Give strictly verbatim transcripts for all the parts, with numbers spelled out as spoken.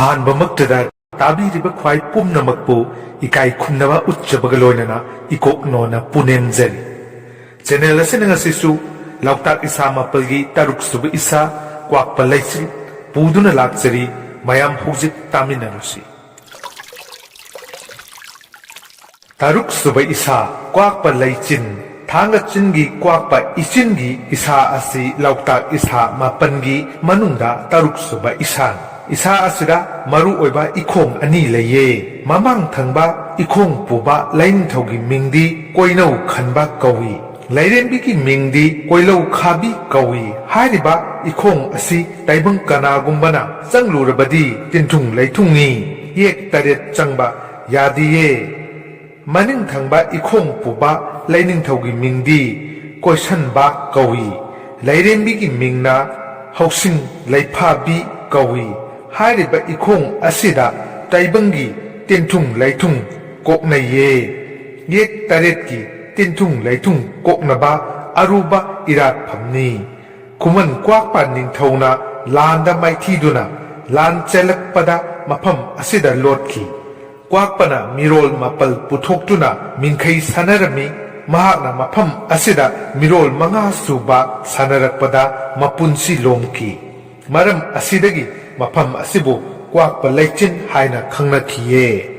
ꯑꯍꯥꯟꯕꯃꯛꯇꯗ ꯇꯥꯕꯤꯔꯤꯕ ꯈ꯭ꯋꯥꯏ ꯄꯨꯝꯅꯃꯛꯄꯨ ꯏꯀꯥꯏ ꯈꯨꯝꯅꯕ ꯎꯠꯆꯕꯒ ꯂꯣꯏꯅꯅ ꯏꯀꯣꯛ ꯅꯣꯟꯅ ꯄꯨꯅꯦꯝꯖꯔꯤ꯫ ꯆꯦꯅꯦꯜ ꯑꯁꯤꯅ ꯉꯁꯤꯁꯨ ꯂꯣꯛꯇꯥꯛ ꯏꯁꯥ ꯃꯥꯄꯜꯒꯤ ꯇꯔꯨꯛ ꯁꯨꯕ ꯏꯁꯥ ꯀ꯭ꯋꯥꯛꯄ ꯂꯩꯆꯤꯜ ꯄꯨꯗꯨꯅ ꯂꯥꯛꯆꯔꯤ꯫ ꯃꯌꯥꯝ ꯍꯧꯖꯤꯛ ꯇꯥꯃꯤꯟꯅꯔꯨꯁꯤ꯫ ꯇꯔꯨꯛ ꯁꯨꯕ ꯏꯁꯥ, ꯀ꯭ꯋꯥꯛꯄ ꯂꯩꯆꯤꯟ꯫ ꯊꯥꯡꯒ ꯆꯤꯡꯒꯤ ꯀ꯭ꯋꯥꯛꯄ ꯏꯆꯤꯟꯒꯤ ꯏꯁꯥ ꯑꯁꯤ ꯂꯣꯛꯇꯥꯛ ꯏꯁꯥ ꯃꯥꯄꯟꯒꯤ ꯃꯅꯨꯡꯗ ꯇꯔꯨꯛ ꯁꯨꯕ ꯏꯁꯥꯅꯤ꯫ ꯏꯁꯥ ꯑꯁꯤꯗ ꯃꯔꯨ ꯑꯣꯏꯕ ꯏꯈꯣꯡ ꯑꯅꯤ ꯂꯩꯌꯦ꯫ ꯃꯃꯥꯡ ꯊꯪꯕ ꯏꯈꯣꯡ ꯄꯨꯕ ꯂꯥꯏꯅꯤꯡꯊꯧꯒꯤ ꯃꯤꯡꯗꯤ ꯀꯣꯏꯅꯧ ꯈꯟꯕ ꯀꯧꯏ꯫ ꯂꯥꯏꯔꯦꯝꯕꯤꯒꯤ ꯃꯤꯡꯗꯤ ꯀꯣꯏꯂꯧ ꯈꯥꯕꯤ ꯀꯧꯏ꯫ ꯍꯥꯏꯔꯤꯕ ꯏꯈꯣꯡ ꯑꯁꯤ ꯇꯥꯏꯕꯪ ꯀꯅꯥꯒꯨꯝꯕꯅ ꯆꯪꯂꯨꯔꯕꯗꯤ ꯇꯤꯟꯊꯨꯡ ꯂꯩꯊꯨꯡꯅꯤ꯫ ꯌꯦꯛ ꯇꯔꯦꯠ ꯆꯪꯕ ꯌꯥꯗꯤꯌꯦ꯫ ꯃꯅꯤꯡ ꯊꯪꯕ ꯏꯈꯣꯡ ꯄꯨꯕ ꯂꯥꯏꯅꯤꯡꯊꯧꯒꯤ ꯃꯤꯡꯗꯤ ꯀꯣꯏꯁꯟꯕ ꯀꯧꯏ꯫ ꯂꯥꯏꯔꯦꯝꯕꯤꯒꯤ ꯃꯤꯡꯅ ꯍꯧꯁꯤꯡ ꯂꯩꯐꯥꯕꯤ ꯀꯧꯏ꯫ ꯍꯥꯏꯔꯤꯕ ꯏꯈꯣꯡ ꯑꯁꯤꯗ ꯇꯥꯏꯕꯪꯒꯤ ꯇꯤꯟꯊꯨꯡ ꯂꯩꯊꯨꯡ ꯀꯣꯛꯅꯩꯌꯦ꯫ ꯌꯦꯛ ꯇꯔꯦꯠꯀꯤ ꯇꯤꯟꯊꯨꯡ ꯂꯩꯊꯨꯡ ꯀꯣꯛꯅꯕ ꯑꯔꯨꯕ ꯏꯔꯥꯠꯐꯝꯅꯤ꯫ ꯈꯨꯃꯟ ꯀ꯭ꯋꯥꯛꯄ ꯅꯤꯡꯊꯧꯅ ꯂꯥꯟꯗ ꯃꯥꯏꯊꯤꯗꯨꯅ ꯂꯥꯟ ꯆꯦꯜꯂꯛꯄꯗ ꯃꯐꯝ ꯑꯁꯤꯗ ꯂꯣꯠꯈꯤ꯫ ꯀ꯭ꯋꯥꯛꯄꯅ ꯃꯤꯔꯣꯜ ꯃꯥꯄꯜ ꯄꯨꯊꯣꯛꯇꯨꯅ ꯃꯤꯡꯈꯩ ꯁꯥꯟꯅꯔꯝꯃꯤ꯫ ꯃꯍꯥꯛꯅ ꯃꯐꯝ ꯑꯁꯤꯗ ꯃꯤꯔꯣꯜ ꯃꯉꯥ ꯁꯨꯕ ꯁꯥꯟꯅꯔꯛꯄꯗ ꯃꯄꯨꯟꯁꯤ ꯂꯣꯝꯈꯤ꯫ ꯃꯔꯝ ꯑꯁꯤꯗꯒꯤ ꯃꯐꯝ ꯑꯁꯤꯕꯨ ꯀ꯭ꯋꯥꯛꯄ ꯂꯩꯆꯤꯟ ꯍꯥꯏꯅ ꯈꯪꯅꯈꯤꯌꯦ꯫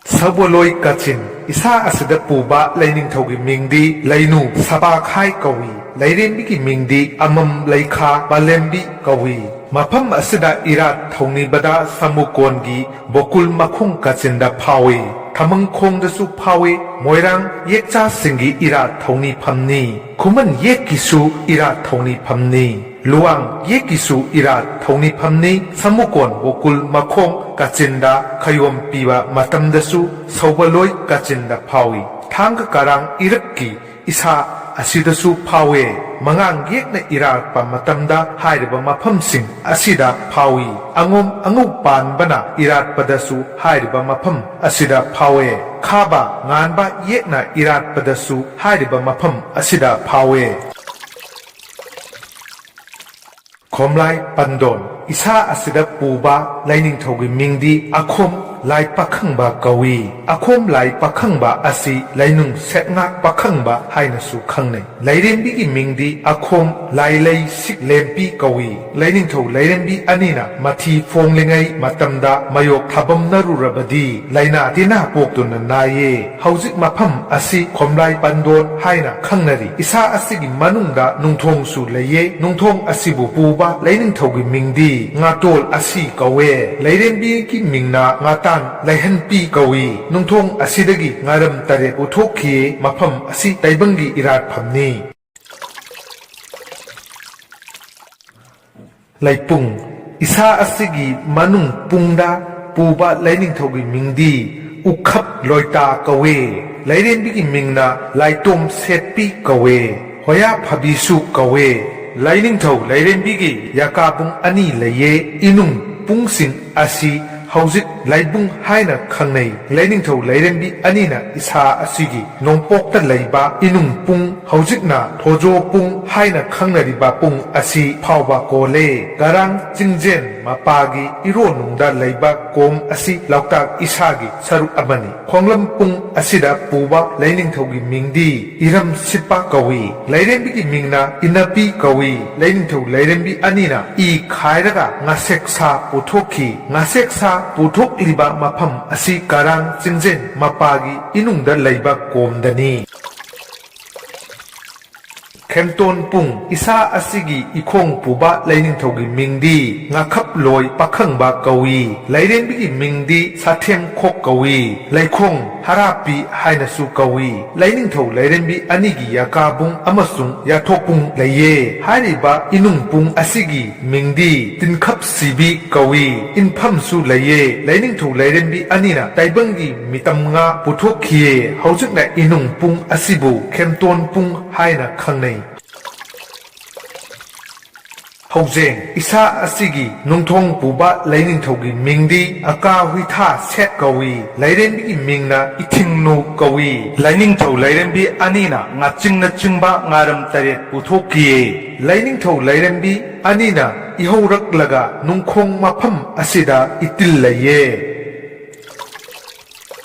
ꯁꯒꯣꯜꯂꯣꯏ ꯀꯥꯆꯤꯟ꯫ ꯏꯁꯥ ꯑꯁꯤꯗ ꯄꯨꯕ ꯂꯩꯅꯤꯡꯊꯧꯒꯤ ꯃꯤꯡꯗꯤ ꯂꯩꯅꯨ ꯁꯕꯥꯈꯥꯏ ꯀꯧꯏ꯫ ꯂꯩꯔꯦꯝꯕꯤꯒꯤ ꯃꯤꯡꯗꯤ ꯑꯃꯝ ꯂꯩꯈꯥ ꯄꯥꯂꯦꯝꯕꯤ ꯀꯧꯏ꯫ ꯃꯐꯝ ꯑꯁꯤꯗ ꯏꯔꯥꯠ ꯊꯧꯅꯤꯕꯗ ꯁꯃꯨꯀꯣꯟꯒꯤ ꯕꯣꯀꯨꯜ ꯃꯈꯣꯡ ꯀꯥꯆꯤꯟꯗ ꯐꯥꯎꯏ꯫ ꯊꯃꯪꯈꯣꯡꯗꯁꯨ ꯐꯥꯎꯏ꯫ ꯃꯣꯏꯔꯥꯡ ꯌꯦꯛꯆꯥꯁꯤꯡꯒꯤ ꯏꯔꯥꯠ ꯊꯧꯅꯤꯐꯝꯅꯤ꯫ ꯈꯨꯃꯟ ꯌꯦꯛꯀꯤꯁꯨ ꯏꯔꯥꯠ ꯊꯧꯅꯤꯐꯝꯅꯤ꯫ ꯂꯨꯋꯥꯡ ꯌꯦꯛꯀꯤꯁꯨ ꯏꯔꯥꯠ ꯊꯧꯅꯤꯐꯝꯅꯤ꯫ ꯁꯃꯨꯀꯣꯟ ꯕꯣꯀꯨꯜ ꯃꯈꯣꯡ ꯀꯥꯆꯤꯟꯗ ꯈꯌꯣꯝ ꯄꯤꯕ ꯃꯇꯝꯗꯁꯨ ꯁꯧꯕꯂꯣꯏ ꯀꯥꯆꯤꯟꯗ ꯐꯥꯎꯏ꯫ ꯊꯥꯡꯒ ꯀꯔꯥꯡ ꯏꯔꯛꯀꯤ ꯏꯁꯥ ꯑꯁꯤꯗꯁꯨ ꯐꯥꯎꯋꯦ꯫ ꯃꯉꯥꯡ ꯌꯦꯛꯅ ꯏꯔꯥꯠꯄ ꯃꯇꯝꯗ ꯍꯥꯏꯔꯤꯕ ꯃꯐꯝꯁꯤꯡ ꯑꯁꯤꯗ ꯐꯥꯎꯏ꯫ ꯑꯉꯣꯝ ꯑꯉꯧ ꯄꯥꯟꯕꯅ ꯏꯔꯥꯠꯄꯗꯁꯨ ꯍꯥꯏꯔꯤꯕ ꯃꯐꯝ ꯑꯁꯤꯗ ꯐꯥꯎꯋꯦ꯫ ꯈꯥꯕ ꯉꯥꯟꯕ ꯌꯦꯛꯅ ꯏꯔꯥꯠꯄꯗꯁꯨ ꯍꯥꯏꯔꯤꯕ ꯃꯐꯝ ꯑꯁꯤꯗ ꯐꯥꯎꯋꯦ꯫ ꯈꯣꯝꯂꯥꯏ ꯄꯟꯗꯣꯟ꯫ ꯏꯁꯥ ꯑꯁꯤꯗ ꯄꯨꯕ ꯂꯥꯏꯅꯤꯡꯊꯧꯒꯤ ꯃꯤꯡꯗꯤ ꯑꯈꯣꯝ ꯂꯥꯏ ꯄꯥꯈꯪꯕ ꯀꯧꯏ꯫ ꯑꯈꯣꯝ ꯂꯥꯏ ꯄꯥꯈꯪꯕ ꯑꯁꯤ ꯂꯩꯅꯨꯡ ꯁꯦꯠꯉꯥꯛ ꯄꯥꯈꯪꯕ ꯍꯥꯏꯅꯁꯨ ꯈꯪꯅꯩ꯫ ꯂꯥꯏꯔꯦꯝꯕꯤꯒꯤ ꯃꯤꯡꯗꯤ ꯑꯈꯣꯝ ꯂꯥꯏꯂꯩ ꯁꯤꯛꯂꯦꯝꯄꯤ ꯀꯧꯏ꯫ ꯂꯥꯏꯅꯤꯡꯊꯧ ꯂꯥꯏꯔꯦꯝꯕꯤ ꯑꯅꯤꯅ ꯃꯊꯤ ꯐꯣꯡꯂꯤꯉꯩ ꯃꯇꯝꯗ ꯃꯌꯣꯛ ꯊꯥꯕꯝꯅꯔꯨꯔꯕꯗꯤ ꯂꯥꯏꯅꯥ ꯇꯤꯟꯅꯥ ꯄꯣꯛꯇꯨꯅ ꯅꯥꯏꯌꯦ꯫ ꯍꯧꯖꯤꯛ ꯃꯐꯝ ꯑꯁꯤ ꯈꯣꯝꯂꯥꯏ ꯄꯟꯗꯣꯟ ꯍꯥꯏꯅ ꯈꯪꯅꯔꯤ꯫ ꯏꯁꯥ ꯑꯁꯤꯒꯤ ꯃꯅꯨꯡꯗ ꯅꯨꯡꯊꯣꯡꯁꯨ ꯂꯩꯌꯦ꯫ ꯅꯨꯡꯊꯣꯡ ꯑꯁꯤꯕꯨ ꯄꯨꯕ ꯂꯥꯏꯅꯤꯡꯊꯧꯒꯤ ꯃꯤꯡꯗꯤ ꯉꯥꯇꯣꯜ ꯑꯁꯤ ꯀꯧꯋꯦ꯫ ꯂꯥꯏꯔꯦꯝꯕꯤꯒꯤ ꯃꯤꯡꯅ ꯉꯥꯇꯥꯟ ꯂꯥꯏꯍꯟꯄꯤ ꯀꯧꯏ꯫ ꯅꯨꯡꯊꯣꯡ ꯑꯁꯤꯗꯒꯤ ꯉꯥꯔꯝ ꯇꯔꯦꯠ ꯄꯨꯊꯣꯛꯈꯤꯌꯦ꯫ ꯃꯐꯝ ꯑꯁꯤ ꯇꯥꯏꯕꯪꯒꯤ ꯏꯔꯥꯠꯐꯝꯅꯤ꯫ ꯂꯩꯄꯨꯡ꯫ ꯏꯁꯥ ꯑꯁꯤꯒꯤ ꯃꯅꯨꯡ ꯄꯨꯡꯗ ꯄꯨꯕ ꯂꯥꯏꯅꯤꯡꯊꯧꯒꯤ ꯃꯤꯡꯗꯤ ꯎꯈꯞ ꯂꯣꯏꯇꯥ ꯀꯧꯋꯦ꯫ ꯂꯥꯏꯔꯦꯝꯕꯤꯒꯤ ꯃꯤꯡꯅ ꯂꯥꯏꯇꯣꯝ ꯁꯦꯠꯄꯤ ꯀꯧꯋꯦ꯫ ꯍꯣꯌꯥ ꯐꯥꯕꯤꯁꯨ ꯀꯧꯋꯦ꯫ ꯂꯥꯏꯅꯤꯡꯊꯧ ꯂꯥꯏꯔꯦꯝꯕꯤꯒꯤ ꯌꯥꯀꯥꯕꯨꯡ ꯑꯅꯤ ꯂꯩꯌꯦ꯫ ꯏꯅꯨꯡ ꯄꯨꯡꯁꯤꯡ ꯑꯁꯤ ꯍꯧꯖꯤꯛ ꯂꯥꯏꯕꯨꯡ ꯍꯥꯏꯅ ꯈꯪꯅꯩ꯫ ꯂꯥꯏꯅꯤꯡꯊꯧ ꯂꯥꯏꯔꯦꯝꯕꯤ ꯑꯅꯤꯅ ꯏꯁꯥ ꯑꯁꯤꯒꯤ ꯅꯣꯡꯄꯣꯛꯇ ꯂꯩꯕ ꯏꯅꯨꯡ ꯄꯨꯡ, ꯍꯧꯖꯤꯛꯅ ꯊꯣꯖꯣ ꯄꯨꯡ ꯍꯥꯏꯅ ꯈꯪꯅꯔꯤꯕ ꯄꯨꯡ ꯑꯁꯤ ꯐꯥꯎꯕ ꯀꯣꯜꯂꯦ꯫ ꯀꯔꯥꯡ ꯆꯤꯡꯖꯦꯟ ꯃꯄꯥꯒꯤ ꯏꯔꯣꯟꯅꯨꯡꯗ ꯂꯩꯕ ꯀꯣꯝ ꯑꯁꯤ ꯂꯣꯛꯇꯥꯛ ꯏꯁꯥꯒꯤ ꯁꯔꯨꯛ ꯑꯃꯅꯤ꯫ ꯈꯣꯡꯂꯝ ꯄꯨꯡ ꯑꯁꯤꯗ ꯄꯨꯕ ꯂꯥꯏꯅꯤꯡꯊꯧꯒꯤ ꯃꯤꯡꯗꯤ ꯏꯔꯝ ꯁꯤꯠꯄ ꯀꯧꯏ꯫ ꯂꯥꯏꯔꯦꯝꯕꯤꯒꯤ ꯃꯤꯡꯅ ꯏꯅꯄꯤ ꯀꯧꯏ꯫ ꯂꯥꯏꯅꯤꯡꯊꯧ ꯂꯥꯏꯔꯦꯝꯕꯤ ꯑꯅꯤꯅ ꯏ ꯈꯥꯏꯔꯒ ꯉꯥꯁꯦꯛ ꯁꯥ ꯄꯨꯊꯣꯛꯈꯤ꯫ ꯉꯥꯁꯦꯛ ꯁꯥ ꯄꯨꯊꯣꯛꯂꯤꯕ ꯃꯐꯝ ꯑꯁꯤ ꯀꯔꯥꯡ ꯆꯤꯡꯖꯦꯟ ꯃꯄꯥꯒꯤ ꯏꯅꯨꯡꯗ ꯂꯩꯕ ꯀꯣꯝꯗꯅꯤ꯫ ꯈꯦꯝꯇꯣꯟ ꯄꯨꯡ꯫ ꯏꯁꯥ ꯑꯁꯤꯒꯤ ꯏꯈꯣꯡ ꯄꯨꯕ ꯂꯥꯏꯅꯤꯡꯊꯧꯒꯤ ꯃꯤꯡꯗꯤ ꯉꯥꯈꯞꯂꯣꯏ ꯄꯥꯈꯪꯕ ꯀꯧꯏ꯫ ꯂꯥꯏꯔꯦꯝꯕꯤꯒꯤ ꯃꯤꯡꯗꯤ ꯁꯥꯊꯦꯝꯈꯣꯛ ꯀꯧꯏ꯫ ꯂꯩꯈꯣꯡ ꯍꯔꯥꯄꯤ ꯍꯥꯏꯅꯁꯨ ꯀꯧꯏ꯫ ꯂꯥꯏꯅꯤꯡꯊꯧ ꯂꯥꯏꯔꯦꯝꯕꯤ ꯑꯅꯤꯒꯤ ꯌꯥꯀꯥꯕꯨꯡ ꯑꯃꯁꯨꯡ ꯌꯥꯊꯣꯛꯄꯨꯡ ꯂꯩꯌꯦ꯫ ꯍꯥꯏꯔꯤꯕ ꯏꯅꯨꯡ ꯄꯨꯡ ꯑꯁꯤꯒꯤ ꯃꯤꯡꯗꯤ ꯇꯤꯟꯈꯞ ꯁꯤꯕꯤ ꯀꯧꯏ꯫ ꯏꯟꯐꯝꯁꯨ ꯂꯩꯌꯦ꯫ ꯂꯥꯏꯅꯤꯡꯊꯧ ꯂꯥꯏꯔꯦꯝꯕꯤ ꯑꯅꯤꯅ ꯇꯥꯏꯕꯪꯒꯤ ꯃꯤꯇꯝ ꯉꯥ ꯄꯨꯊꯣꯛꯈꯤꯌꯦ꯫ ꯍꯧꯖꯤꯛꯅ ꯏꯅꯨꯡ ꯄꯨꯡ ꯑꯁꯤꯕꯨ ꯈꯦꯝꯇꯣꯟ ꯄꯨꯡ ꯍꯥꯏꯅ ꯈꯪꯅꯩ꯫ ꯀꯧꯖꯦꯡ꯫ ꯏꯁꯥ ꯑꯁꯤꯒꯤ ꯅꯨꯡꯊꯣꯡ ꯄꯨꯕ ꯂꯩꯅꯤꯡꯊꯧꯒꯤ ꯃꯤꯡꯗꯤ ꯑꯀꯥ ꯍꯨꯏꯊꯥ ꯁꯦꯠ ꯀꯧꯏ꯫ ꯂꯥꯏꯔꯦꯝꯕꯤꯒꯤ ꯃꯤꯡꯅ ꯏꯊꯤꯡꯅꯨ ꯀꯧꯏ꯫ ꯂꯩꯅꯤꯡꯊꯧ ꯂꯥꯏꯔꯦꯝꯕꯤ ꯑꯅꯤꯅ ꯉꯥꯆꯤꯡꯅꯆꯤꯡꯕ ꯉꯥꯔꯝ ꯇꯔꯦꯠ ꯄꯨꯊꯣꯛꯈꯤꯌꯦ꯫ ꯂꯩꯅꯤꯡꯊꯧ ꯂꯥꯏꯔꯦꯝꯕꯤ ꯑꯅꯤꯅ ꯏꯍꯧꯔꯛꯂꯒ ꯅꯨꯡꯈꯣꯡ ꯃꯐꯝ ꯑꯁꯤꯗ ꯏꯇꯤꯜ ꯂꯩꯌꯦ꯫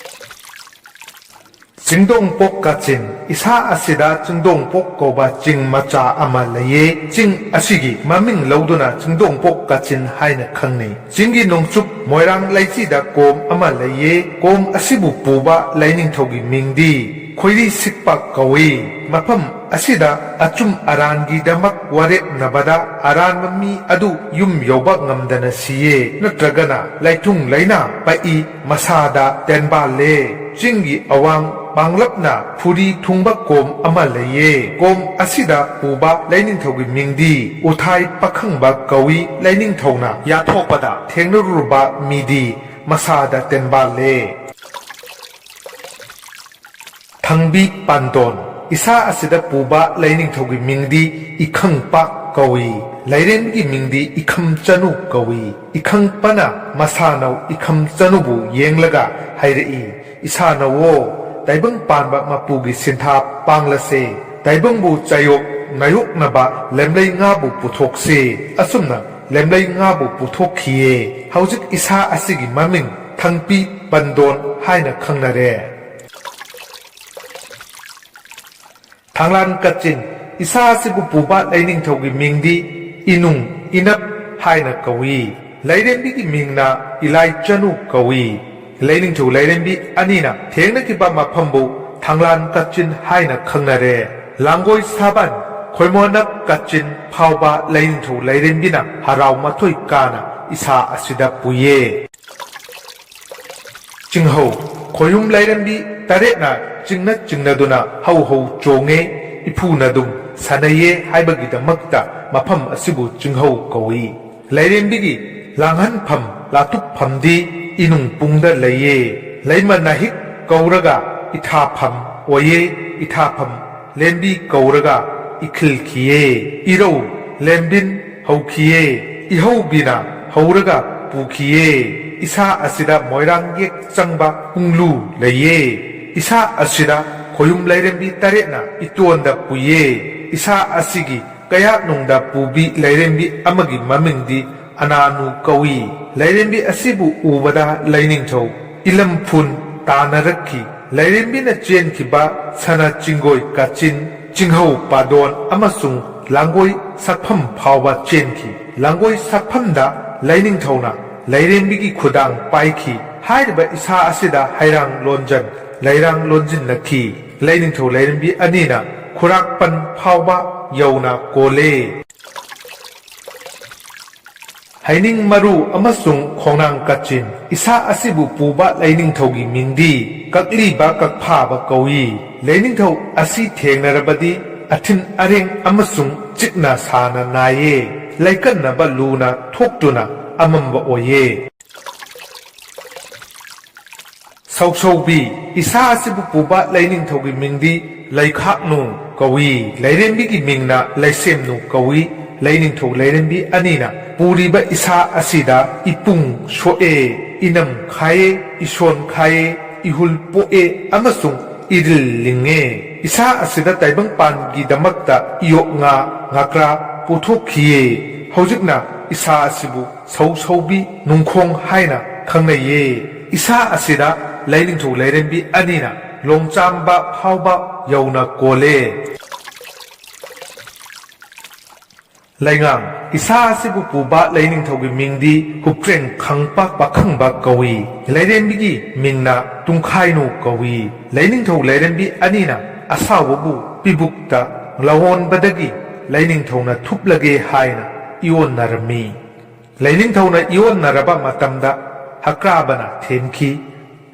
ꯆꯤꯡꯗꯣꯡꯄꯣꯛ ꯀꯥꯆꯤꯟ꯫ ꯏꯁꯥ ꯑꯁꯤꯗ ꯆꯤꯡꯗꯣꯡꯄꯣꯛ ꯀꯧꯕ ꯆꯤꯡ ꯃꯆꯥ ꯑꯃ ꯂꯩꯌꯦ꯫ ꯆꯤꯡ ꯑꯁꯤꯒꯤ ꯃꯃꯤꯡ ꯂꯧꯗꯨꯅ ꯆꯤꯡꯗꯣꯡꯄꯣꯛ ꯀꯥꯆꯤꯟ ꯍꯥꯏꯅ ꯈꯪꯅꯩ꯫ ꯆꯤꯡꯒꯤ ꯅꯣꯡꯆꯨꯞ ꯃꯣꯏꯔꯥꯡ ꯂꯩꯆꯤꯗ ꯀꯣꯝ ꯑꯃ ꯂꯩꯌꯦ꯫ ꯀꯣꯝ ꯑꯁꯤꯕꯨ ꯄꯨꯕ ꯂꯩꯅꯤꯡꯊꯧꯒꯤ ꯃꯤꯡꯗꯤ ꯈꯣꯏꯔꯤ ꯁꯤꯛꯄ ꯀꯧꯏ꯫ ꯃꯐꯝ ꯑꯁꯤꯗ ꯑꯆꯨꯝ ꯑꯔꯥꯟꯒꯤꯗꯃꯛ ꯋꯥꯔꯦꯞꯅꯕꯗ ꯑꯔꯥꯟꯕ ꯃꯤ ꯑꯗꯨ ꯌꯨꯝ ꯌꯧꯕ ꯉꯝꯗꯅ ꯁꯤꯌꯦ, ꯅꯠꯇ꯭ꯔꯒꯅ ꯂꯩꯊꯨꯡ ꯂꯩꯅꯥ ꯄꯛꯏ, ꯃꯁꯥꯗ ꯇꯦꯟꯕꯥꯜꯂꯦ꯫ ꯆꯤꯡꯒꯤ ꯑꯋꯥꯡ ꯄꯥꯡꯂꯞꯅ ꯐꯨꯔꯤ ꯊꯨꯡꯕ ꯀꯣꯝ ꯑꯃ ꯂꯩꯌꯦ꯫ ꯀꯣꯝ ꯑꯁꯤꯗ ꯄꯨꯕ ꯂꯩꯅꯤꯡꯊꯧꯒꯤ ꯃꯤꯡꯗꯤ ꯎꯊꯥꯏ ꯄꯥꯈꯪꯕ ꯀꯧꯏ꯫ ꯂꯩꯅꯤꯡꯊꯧꯅ ꯌꯥꯊꯣꯛꯄꯗ ꯊꯦꯡꯅꯔꯨꯔꯕ ꯃꯤꯗꯤ ꯃꯁꯥꯗ ꯇꯦꯟꯕꯥꯜꯂꯦ꯫ ꯊꯪꯕꯤ ꯄꯥꯟꯗꯣꯟ꯫ ꯏꯁꯥ ꯑꯁꯤꯗ ꯄꯨꯕ ꯂꯩꯅꯤꯡꯊꯧꯒꯤ ꯃꯤꯡꯗꯤ ꯏꯈꯪꯄ ꯀꯧꯏ꯫ ꯂꯥꯏꯔꯦꯝꯕꯤꯒꯤ ꯃꯤꯡꯗꯤ ꯏꯈꯝ ꯆꯅꯨ ꯀꯧꯏ꯫ ꯏꯈꯪꯄꯅ ꯃꯁꯥꯅꯧ ꯏꯈꯝ ꯆꯅꯨꯕꯨ ꯌꯦꯡꯂꯒ ꯍꯥꯏꯔꯛꯏ, "ꯏꯁꯥꯅꯧꯋꯣ, ꯇꯥꯏꯕꯪ ꯄꯥꯟꯕ ꯃꯄꯨꯒꯤ ꯁꯤꯟꯊꯥ ꯄꯥꯡꯂꯁꯦ꯫ ꯇꯥꯏꯕꯪꯕꯨ ꯆꯥꯌꯣꯛ ꯅꯥꯌꯣꯛꯅꯕ ꯂꯦꯝꯂꯩ ꯉꯥꯕꯨ ꯄꯨꯊꯣꯛꯁꯤ꯫" ꯑꯁꯨꯝꯅ ꯂꯦꯝꯂꯩ ꯉꯥꯕꯨ ꯄꯨꯊꯣꯛꯈꯤꯌꯦ꯫ ꯍꯧꯖꯤꯛ ꯏꯁꯥ ꯑꯁꯤꯒꯤ ꯃꯃꯤꯡ ꯊꯪꯄꯤ ꯄꯟꯗꯣꯟ ꯍꯥꯏꯅ ꯈꯪꯅꯔꯦ꯫ ꯊꯥꯡꯂꯥꯟ ꯀꯥꯆꯤꯟ꯫ ꯏꯁꯥ ꯑꯁꯤꯕꯨ ꯄꯨꯕ ꯂꯩꯅꯤꯡꯊꯧꯒꯤ ꯃꯤꯡꯗꯤ ꯏꯅꯨꯡ ꯏꯅꯞ ꯍꯥꯏꯅ ꯀꯧꯏ꯫ ꯂꯥꯏꯔꯦꯝꯕꯤꯒꯤ ꯃꯤꯡꯅ ꯏꯂꯥꯏ ꯆꯅꯨ ꯀꯧꯏ꯫ ꯂꯩꯅꯤꯡꯊꯧ ꯂꯥꯏꯔꯦꯝꯕꯤ ꯑꯅꯤꯅ ꯊꯦꯡꯅꯈꯤꯕ ꯃꯐꯝꯕꯨ ꯊꯥꯡꯂꯥꯟ ꯀꯥꯆꯤꯟ ꯍꯥꯏꯅ ꯈꯪꯅꯔꯦ꯫ ꯂꯥꯡꯒꯣꯏ ꯁꯥꯕꯟ, ꯈꯣꯏꯃꯣꯅꯞ ꯀꯥꯆꯤꯟ ꯐꯥꯎꯕ ꯂꯩꯅꯤꯡꯊꯧ ꯂꯥꯏꯔꯦꯝꯕꯤꯅ ꯍꯔꯥꯎ ꯃꯊꯣꯏ ꯀꯥꯅ ꯏꯁꯥ ꯑꯁꯤꯗ ꯄꯨꯏꯌꯦ꯫ ꯆꯤꯡꯍꯧ꯫ ꯈꯣꯌꯨꯝ ꯂꯥꯏꯔꯦꯝꯕꯤ ꯇꯔꯦꯠꯅ ꯆꯤꯡꯅ ꯆꯤꯡꯅꯗꯨꯅ ꯍꯧ ꯍꯧ ꯆꯣꯡꯉꯦ, ꯏꯐꯨꯅ ꯑꯗꯨꯝ ꯁꯥꯟꯅꯩꯌꯦ ꯍꯥꯏꯕꯒꯤꯗꯃꯛꯇ ꯃꯐꯝ ꯑꯁꯤꯕꯨ ꯆꯤꯡꯍꯧ ꯀꯧꯏ꯫ ꯂꯥꯏꯔꯦꯝꯕꯤꯒꯤ ꯂꯥꯡꯍꯟꯐꯝ, ꯂꯥꯇꯨꯞꯐꯝꯗꯤ ꯏꯅꯨꯡ ꯄꯨꯡꯗ ꯂꯩꯌꯦ꯫ ꯂꯩꯃ ꯅꯥꯍꯤꯛ ꯀꯧꯔꯒ ꯏꯊꯥꯐꯝ ꯑꯣꯏꯌꯦ, ꯏꯊꯥꯐꯝ ꯂꯦꯝꯕꯤ ꯀꯧꯔꯒ ꯏꯈꯤꯜ ꯈꯤꯌꯦ꯫ ꯏꯔꯧ, ꯂꯦꯝꯕꯤꯟ, ꯍꯧꯈꯤꯌꯦ꯫ ꯏꯍꯧꯕꯤꯅ ꯍꯧꯔꯒ ꯄꯨꯈꯤꯌꯦ꯫ ꯏꯁꯥ ꯑꯁꯤꯗ ꯃꯣꯏꯔꯥꯡ ꯌꯦꯛ ꯆꯪꯕ ꯄꯨꯡꯂꯨ ꯂꯩꯌꯦ꯫ ꯏꯁꯥ ꯑꯁꯤꯗ ꯈꯣꯌꯨꯝ ꯂꯥꯏꯔꯦꯝꯕꯤ ꯇꯔꯦꯠꯅ ꯏꯇꯣꯟꯗ ꯄꯨꯏꯌꯦ꯫ ꯏꯁꯥ ꯑꯁꯤꯒꯤ ꯀꯌꯥꯠꯅꯨꯡꯗ ꯄꯨꯕꯤ ꯂꯥꯏꯔꯦꯝꯕꯤ ꯑꯃꯒꯤ ꯃꯃꯤꯡꯗꯤ ꯑꯅꯥꯅꯨ ꯀꯧꯏ꯫ ꯂꯥꯏꯔꯦꯝꯕꯤ ꯑꯁꯤꯕꯨ ꯎꯕꯗ ꯂꯥꯏꯅꯤꯡꯊꯧ ꯏꯂꯝꯐꯨꯟ ꯇꯥꯅꯔꯛꯈꯤ꯫ ꯂꯥꯏꯔꯦꯝꯕꯤꯅ ꯆꯦꯟꯈꯤꯕ ꯁꯅꯥ ꯆꯤꯡꯒꯣꯏ ꯀꯥꯆꯤꯟ, ꯆꯤꯡꯍꯧ ꯄꯥꯗꯣꯟ ꯑꯃꯁꯨꯡ ꯂꯥꯡꯒꯣꯏ ꯁꯛꯐꯝ ꯐꯥꯎꯕ ꯆꯦꯟꯈꯤ꯫ ꯂꯥꯡꯒꯣꯏ ꯁꯛꯐꯝꯗ ꯂꯥꯏꯅꯤꯡꯊꯧꯅ ꯂꯥꯏꯔꯦꯝꯕꯤꯒꯤ ꯈꯨꯗꯥꯡ ꯄꯥꯏꯈꯤ꯫ ꯍꯥꯏꯔꯤꯕ ꯏꯁꯥ ꯑꯁꯤꯗ ꯍꯩꯔꯥꯡ ꯂꯣꯟꯖꯟ, ꯂꯩꯔꯥꯡ ꯂꯣꯟꯖꯤꯟꯅꯈꯤ꯫ ꯂꯥꯏꯅꯤꯡꯊꯧ ꯂꯥꯏꯔꯦꯝꯕꯤ ꯑꯅꯤꯅ ꯈꯨꯔꯥꯛꯄꯟ ꯐꯥꯎꯕ ꯌꯧꯅ ꯀꯣꯜꯂꯦ꯫ ꯍꯩꯅꯤꯡ ꯃꯔꯨ ꯑꯃꯁꯨꯡ ꯈꯣꯡꯅꯥꯡ ꯀꯥꯆꯤꯟ꯫ ꯏꯁꯥ ꯑꯁꯤꯕꯨ ꯄꯨꯕ ꯂꯥꯏꯅꯤꯡꯊꯧꯒꯤ ꯃꯤꯡꯗꯤ ꯀꯛꯂꯤꯕ ꯀꯛꯐꯥꯕ ꯀꯧꯏ꯫ ꯂꯥꯏꯅꯤꯡꯊꯧ ꯑꯁꯤ ꯊꯦꯡꯅꯔꯕꯗꯤ ꯑꯊꯤꯟ ꯑꯔꯦꯡ ꯑꯃꯁꯨꯡ ꯆꯤꯛꯅ ꯁꯥꯅ ꯅꯥꯏꯌꯦ꯫ ꯂꯩꯀꯠꯅꯕ ꯂꯨꯅ ꯊꯣꯛꯇꯨꯅ ꯑꯃꯝꯕ ꯑꯣꯏꯌꯦ꯫ ꯁꯧꯁꯧꯕꯤ꯫ ꯏꯁꯥ ꯑꯁꯤꯕꯨ ꯄꯨꯕ ꯂꯥꯏꯅꯤꯡꯊꯧꯒꯤ ꯃꯤꯡꯗꯤ ꯂꯩꯈꯥꯛꯅꯨ ꯀꯧꯏ꯫ ꯂꯥꯏꯔꯦꯝꯕꯤꯒꯤ ꯃꯤꯡꯅ ꯂꯩꯁꯦꯝꯅꯨ ꯀꯧꯏ꯫ ꯂꯥꯏꯅꯤꯡꯊꯧ ꯂꯥꯏꯔꯦꯝꯕꯤ ꯑꯅꯤꯅ ꯄꯨꯔꯤꯕ ꯏꯁꯥ ꯑꯁꯤꯗ ꯏꯄꯨꯡ ꯁꯣꯛꯑꯦ, ꯏꯅꯝ ꯈꯥꯏꯌꯦ, ꯏꯁꯣꯟ ꯈꯥꯏꯌꯦ, ꯏꯍꯨꯜ ꯄꯣꯛꯑꯦ ꯑꯃꯁꯨꯡ ꯏꯔꯤꯜ ꯂꯤꯡꯉꯦ꯫ ꯏꯁꯥ ꯑꯁꯤꯗ ꯇꯥꯏꯕꯪꯄꯥꯟꯒꯤꯗꯃꯛꯇ ꯏꯌꯣꯛ ꯉꯥ, ꯉꯥꯀ꯭ꯔꯥ ꯄꯨꯊꯣꯛꯈꯤꯌꯦ꯫ ꯍꯧꯖꯤꯛꯅ ꯏꯁꯥ ꯑꯁꯤꯕꯨ ꯁꯧ ꯁꯧꯕꯤ ꯅꯨꯡꯈꯣꯡ ꯍꯥꯏꯅ ꯈꯪꯅꯩꯌꯦ꯫ ꯏꯁꯥ ꯑꯁꯤꯗ ꯂꯥꯏꯅꯤꯡꯊꯧ ꯂꯥꯏꯔꯦꯝꯕꯤ ꯑꯅꯤꯅ ꯂꯣꯡꯆꯥꯝꯕ ꯐꯥꯎꯕ ꯌꯧꯅ ꯀꯣꯜꯂꯦ꯫ ꯂꯩꯉꯥꯡ꯫ ꯏꯁꯥ ꯑꯁꯤꯕꯨ ꯄꯨꯕ ꯂꯥꯏꯅꯤꯡꯊꯧꯒꯤ ꯃꯤꯡꯗꯤ ꯍꯨꯞꯇ꯭ꯔꯦꯡ ꯈꯪꯄ ꯄꯥꯈꯪꯕ ꯀꯧꯏ꯫ ꯂꯥꯏꯔꯦꯝꯕꯤꯒꯤ ꯃꯤꯡꯅ ꯇꯨꯡꯈꯥꯏꯅꯨ ꯀꯧꯏ꯫ ꯂꯥꯏꯅꯤꯡꯊꯧ ꯂꯥꯏꯔꯦꯝꯕꯤ ꯑꯅꯤꯅ ꯑꯁꯥꯎꯕꯕꯨ ꯄꯤꯕꯨꯛꯇ ꯂꯥꯋꯣꯟꯕꯗꯒꯤ ꯂꯥꯏꯅꯤꯡꯊꯧꯅ ꯊꯨꯞꯂꯒꯦ ꯍꯥꯏꯅ ꯏꯑꯣꯟꯅꯔꯝꯃꯤ꯫ ꯂꯥꯏꯅꯤꯡꯊꯧꯅ ꯏꯑꯣꯟꯅꯔꯕ ꯃꯇꯝꯗ ꯍꯛꯀ꯭ꯔꯥꯕꯅ ꯊꯦꯝꯈꯤ꯫